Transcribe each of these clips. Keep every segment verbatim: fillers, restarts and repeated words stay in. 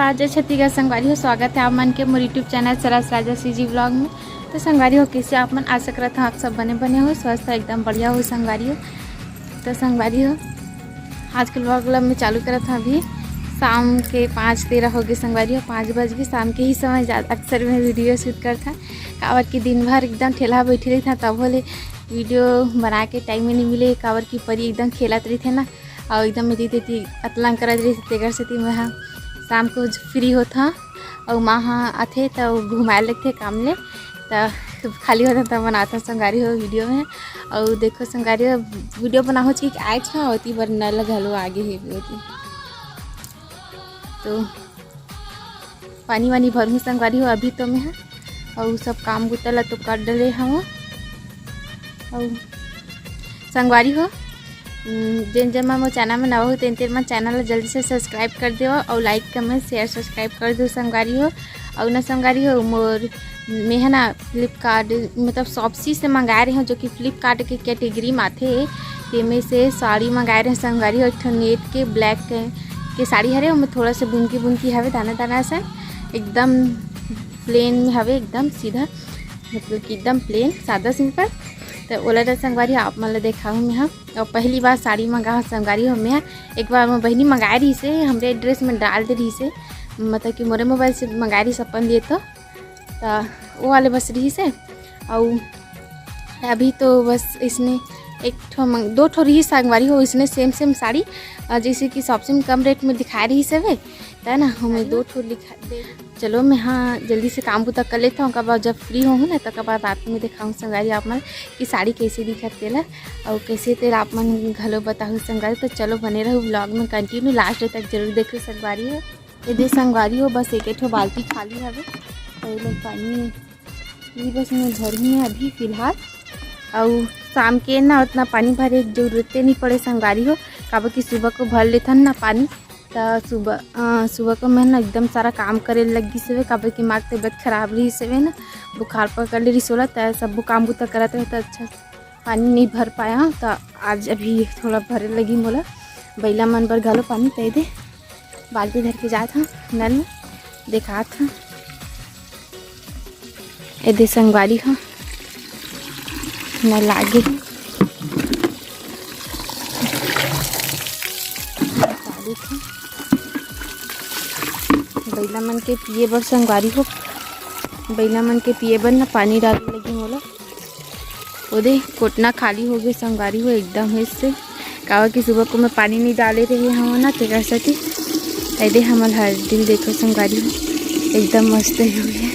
आज छत्तीसगढ़ संगवारी हो, स्वागत है आप मन के मोर YouTube चैनल सरस राजा CG व्लॉग में। तो संगवारी हो, कैसे आप मन? आशा करत हूँ आप सब बने बने हो, स्वस्थ हो, एकदम बढ़िया हो संगवारी हो। तो संगवारी हो, आज के व्लॉग ला मैं चालू करत हूँ। अभी शाम के पाँच तेरह हो गए संगवारी हो, पाँच बज गए। शाम के ही समय जा अक्सर मैं वीडियो शूट करत हूँ, काबर कि दिन भर एकदम ठेला बैठी रही था, तब होले वीडियो बना के टाइम ही नहीं मिले, काबर कि परी एकदम खेलत रही थे ना, और एकदम मेरी दीदी अतलंग करत रही, तेकर सेती मैं हा शाम को फ्री होत हा, और माँ हा आथे त घुमाए लगथे काम ले, त खाली होत हा त बनात हा संगवारी हो वीडियो में। और देखो संगवारी हो, वीडियो बनाहू कि आए छा होती बर नल घलो आगे हे होती। तो पानी वानी भरहूँ संगवारी हो अभी तो मैं हा, और सब काम बुता ला तो कर डले हूँ। और संगवारी हो, उम, जेन जेन मन मोर चैनल में नवा हो, तेन तेन मन चैनल ला जल्दी से सब्सक्राइब कर देव और लाइक, कमेंट, शेयर, सब्सक्राइब कर दो संगवारी हो। और ना संगवारी हो, मोर मैं है ना फ्लिपकार्ट, मतलब शॉप्सी से मंगाए रहे हूँ, जो कि फ्लिपकार्ट के कैटेगरी में आथे। तेमे से साड़ी मंगाए रहे संगवारी हो, एक ठो नेट के ब्लैक के साड़ी हरे, ओमे थोड़ा सा बुनकी बुनकी हवे, दाना दाना सा, एकदम प्लेन में हवे, एकदम सीधा, मतलब कि एकदम प्लेन, सादा सिंपल। तो ओला ना संगवारी आप मन ला देखाहूँ मैं हा। और पहली बार साड़ी मंगा हूँ संगवारी हो मैं हा। एक बार मोर बहिनी मंगाए रही से, हमरे एड्रेस में डाल दे रही से, मतलब कि मोरे मोबाइल से मंगाए रही से अपन लिए तो, तो वो वाले बस रही से। और अभी तो बस इसने एक ठो मंग-, दो ठो रही संगवारी हो, इसने सेम सेम साड़ी, अ, जैसे कि शॉप्सी में कम रेट में दिखा रही से वे, है ना, हमें दो ठो लिखा दे। चलो मैं हा जल्दी से काम बुता कर लेता हूँ, कब जब फ्री होहूँ ना तो कब रात में दिखाऊँ संगवारी आप मन कि साड़ी कैसे दिखत तेला, और कैसे तेला आप मन घलो बताहू संगवारी। तो चलो बने रहू व्लॉग में, कंटिन्यू लास्ट तक जरूर देखो संगवारी हो। ये दे संगवारी हो, बस एक ठो बाल्टी खाली हवे, तो ये लोग पानी ये बस मैं भरही है अभी फिलहाल। और शाम के ना उतना पानी भरे के जरूरते नहीं पड़े संगवारी हो, काबर कि सुबह को भर लेथन ना पानी, त सुबह, अ, सुबह को मैं ना एकदम सारा काम करे लग गई से, काबर कि माँ के तबीयत खराब रही से ना, बुखार पकड़ ले रही सोला, त सब काम बुता करत रहे त अच्छा पानी नहीं भर पाया, त आज अभी थोड़ा भरे लगी मोला। बैला मन बर घलो पानी तय दे, बाल्टी धर के जात हूँ नल में, देखात हूँ। ए दे संगवारी हो, नल लागे। बैला मन के पिए बर संगवारी हो, बैला मन के पिए बर ना पानी डाले लगी मोला। ओदे कोटना खाली हो गए संगवारी हो एकदम हे से, काबर कि सुबह को मैं पानी नहीं डाले रहे हूँ ना, तेकर सेती। ए दे हमर हल्दी देखो संगवारी हो, एकदम मस्त हो गया।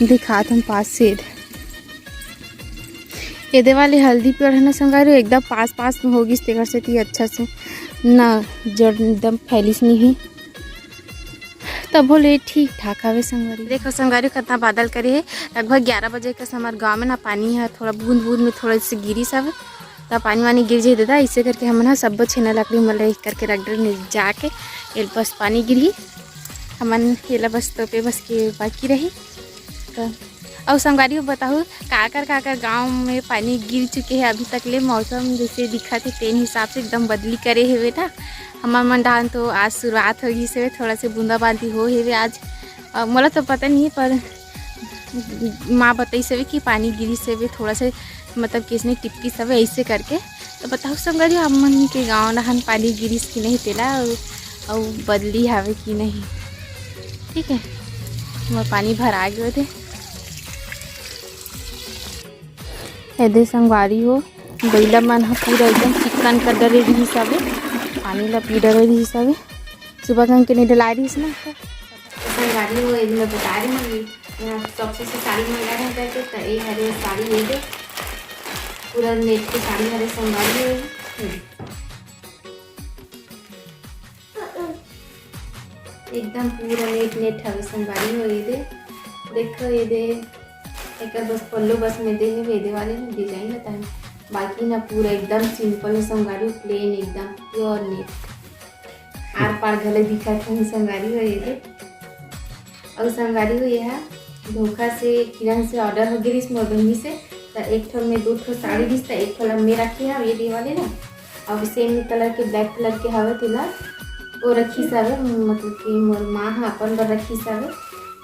दिखात हम पास से एदे। एदे वाले हल्दी पेड़ है ना संगवारी हो, एकदम पास पास में होगिस, तेकर सेती अच्छा से ना जड़ एकदम फैलिस नहीं हुई। तब बोले ठीक ठाक हवे संगवारी। देखो संगवारी, कितना बादल करे है। लगभग ग्यारह बजे के समय गाँव में ना पानी है, थोड़ा बूंद बूंद में थोड़ा से गिरी सब, तब पानी वानी गिर जाए दादा। इसे करके हमन ह सब्बो छेना लकड़ी मन ला एक करके रख डरे जाके। एल बस पानी गिरही, हमन एला बस तोपे बस के बाकी रही। तो अउ संगवारी हो बताहू, काकर काकर गांव में पानी गिर चुके हे अभी तक ले? मौसम जैसे दिखत हे तेन हिसाब से एकदम बदली करे हेवे ना। हमर मन डाहन तो आज शुरुआत हो गई से, थोड़ा से बूंदाबांदी हो हेवे आज। अ, मोला तो पता नहीं, पर माँ बताइस हवे कि पानी गिरिस हवे, थोड़ा से मतलब किसने टिपकिस हवे ऐसे करके। तो बताओ संगवारी, आप मन के गाँव डहन पानी गिरिस कि नहीं तेला, अउ, अउ बदली हवे कि नहीं। ठीक है, मोर पानी भरा गयो थे। एदे संगवारी हो, बइला मन ह पूरा एकदम चिक्कन कर डरे रिहिस हवे, पानी ला पी डरे रिहिस हवे। सुबह कन के नहीं डलाए रिहिस ना। तो संगवारी हो, एदे मैं बता रही हूँ, यहाँ शॉप्सी से साड़ी मंगा रहे करके, तो ये हरे साड़ी, ये दे, पूरा नेट के साड़ी हरे संगवारी हो। हम्म। एकदम पूरा नेट नेट हवे संगवारी हो। ये दे, देखो ये दे, एकर बस पल्लू बस में दे हे, एदे वाले में डिजाइन बताए, बाकी ना पूरा एकदम सिंपल है संगवारी, प्लेन एकदम प्योर नेट। आर पार घले दिखत हे संगवारी हो ये दे। अउ संगवारी हो, ये हा धोखा से किरण से ऑर्डर हो गिरिस मोर बहिनी से, त एक ठो में दो ठो साड़ी दिस, त एक ठो ला मैं रखे हव ये दे वाले ना, अउ सेम कलर के ब्लैक कलर के हवे तेला वो रखिस हवे, मतलब कि मोर माँ ह अपन बर रखिस हवे।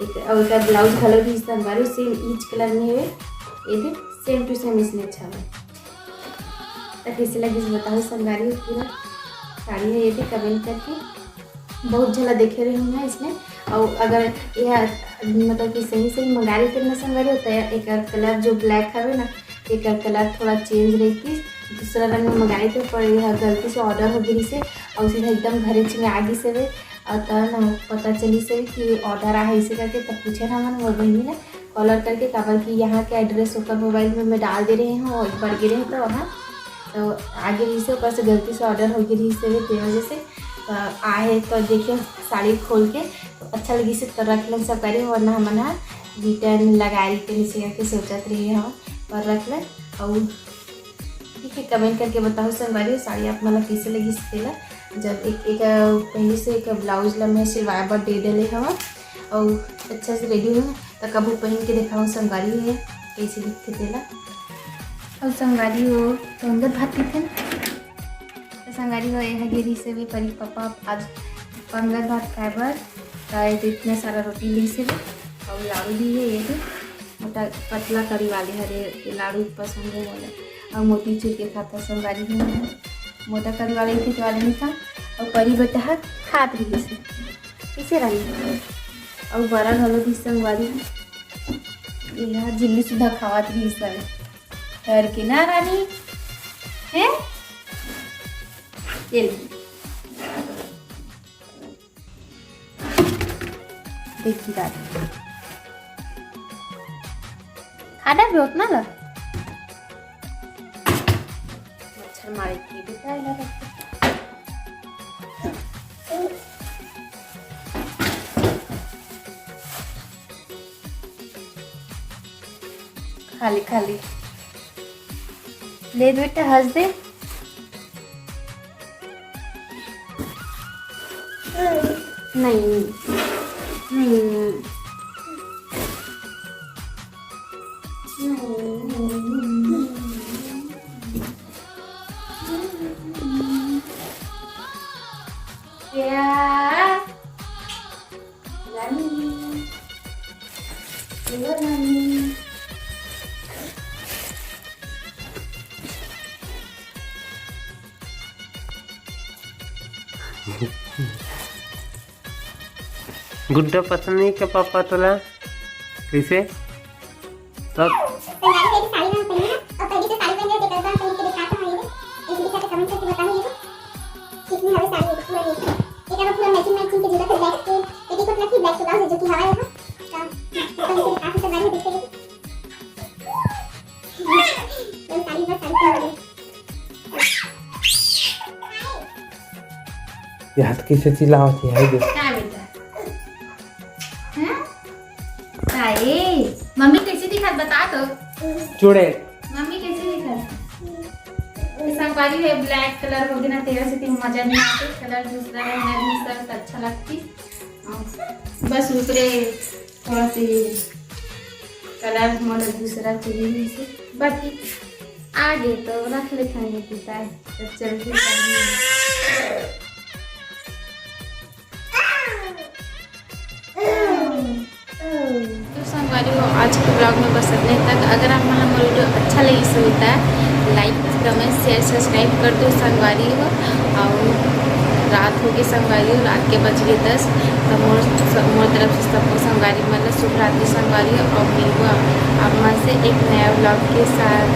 एक, अउ एकर ब्लाउज घलो भी संगवारी सेम ईच कलर में हवे, ये दे सेम टू सेम इसने अच्छा हवे। त कैसे लगिस बताओ संगवारी पूरा साड़ी है, ये दे कमेंट करके। बहुत झला देखे रहे हूँ मैं इसमें। और अगर यह मतलब कि सही सही मंगाए रहितेन ना संगवारी, तो एकर कलर जो ब्लैक हवे ना, एकर कलर थोड़ा चेंज रहितिस, दूसरा रंग में मंगाए थे, पर यह गलती से ऑर्डर हो गिस हे और सीधा एकदम घरे चिंगा गिस हवे। और तब ना पता चलिस हवे कि ऑर्डर आहे इसे करके, तब पूछे ना मन मोर बहिनी ला कॉलर करके, काबर कि यहाँ के एड्रेस ओकर मोबाइल में मैं डाल दे रहे हूँ, एक बार गे रहे तो वहाँ तो आगे रहिस हे, ओकर से गलती से ऑर्डर हो गिस हवे, ते वजह से। तो आहे तो देखिए साड़ी खोल के तो अच्छा लगिस हे तो रख लेन संगवारी, वरना हमन ह रिटर्न लगाए रहितेन इसे करके सोचत रहे हवन, पर रख लेन। और ठीक है, कमेंट करके बताओ संगवारी, साड़ी आप मन ला कैसे लगिस तेला। जब एक एक पहले से एक ब्लाउज ला मैं सिलवाए बर दे डले हवा और अच्छा से रेडी हूँ, तो कभू पहन के दिखाऊँ संगवारी है कैसे दिखते तेला। और संगवारी हो तो अंदर भात पीथे ना, तो संगवारी हो यह गिरी से भी परी पापा आज पंगत भात खाए बर, तो ये तो इतना सारा रोटी ली से भी और लाड़ू भी है, ये भी मोटा पतला करी वाले हरे, ये लाड़ू पसंद है मोला। और मोतीचूर के खाता संगवारी हो, मोटा करी वाले इथे तो वाले नहीं था। और परी बेटा ह खात रही से, कैसे रही। और बड़ा घलो भी संगवारी, ये ह जिल्ली सुधा खावत रही से। डर के ना रानी, हैं? ये ले। देखी रानी। खाना भी उतना ना। मच्छर मारे के बेटा, एला रख दे। खाली, खाली। ले बेटा, हंस दे। नहीं, नहीं। या। रानी। ये लो रानी। गुड्डा पसंद नहीं का पापा तोला? कैसे? तब संगवारी के साड़ी में पहनी है, और कभी से साड़ी पहन के, जेकर बार पहन के दिखाता हूँ ये। एक दिखा के कमेंट करके बताओ ये। कितनी हवे साड़ी पूरा ये। एक अगर पूरा मैचिंग मैचिंग के जरूरत है, ब्लैक के पेटीकोट रखी, ब्लैक के ब्लाउज है जो कि हवा है। तो पहन के दिखा के संगवारी देखते हैं। ये साड़ी बस साड़ी पहन के। ये हाथ कैसे चिल्लावत है, हाय देख। का बेटा? हाँ? का ए? मम्मी कैसे दिखत बता तो? चूड़े। मम्मी कैसे दिखत? ये संगवारी है, ब्लैक कलर हो गया ना, तेरा से तीन मजा नहीं आते, कलर दूसरा रहना दूसरा तो अच्छा लगती। और बस ऊपरे थोड़ा सी कलर मोला दूसरा चाहिए इसे, बाकी आगे तो रख लेते हैं ये पिता है, तो चल के तो संगवारी हो, आज के ब्लॉग में बस इतने तक। अगर आप मन ला मोर वीडियो अच्छा लगिस होही त लाइक, कमेंट, शेयर, सब्सक्राइब कर दो संगवारी हो। और रात हो गई संगवारी हो, रात के बज गए दस। तो मोर, मोर तरफ से सबको संगवारी मन ला शुभ रात्रि संगवारी हो, और मिलबो आप मन से एक नया ब्लॉग के साथ।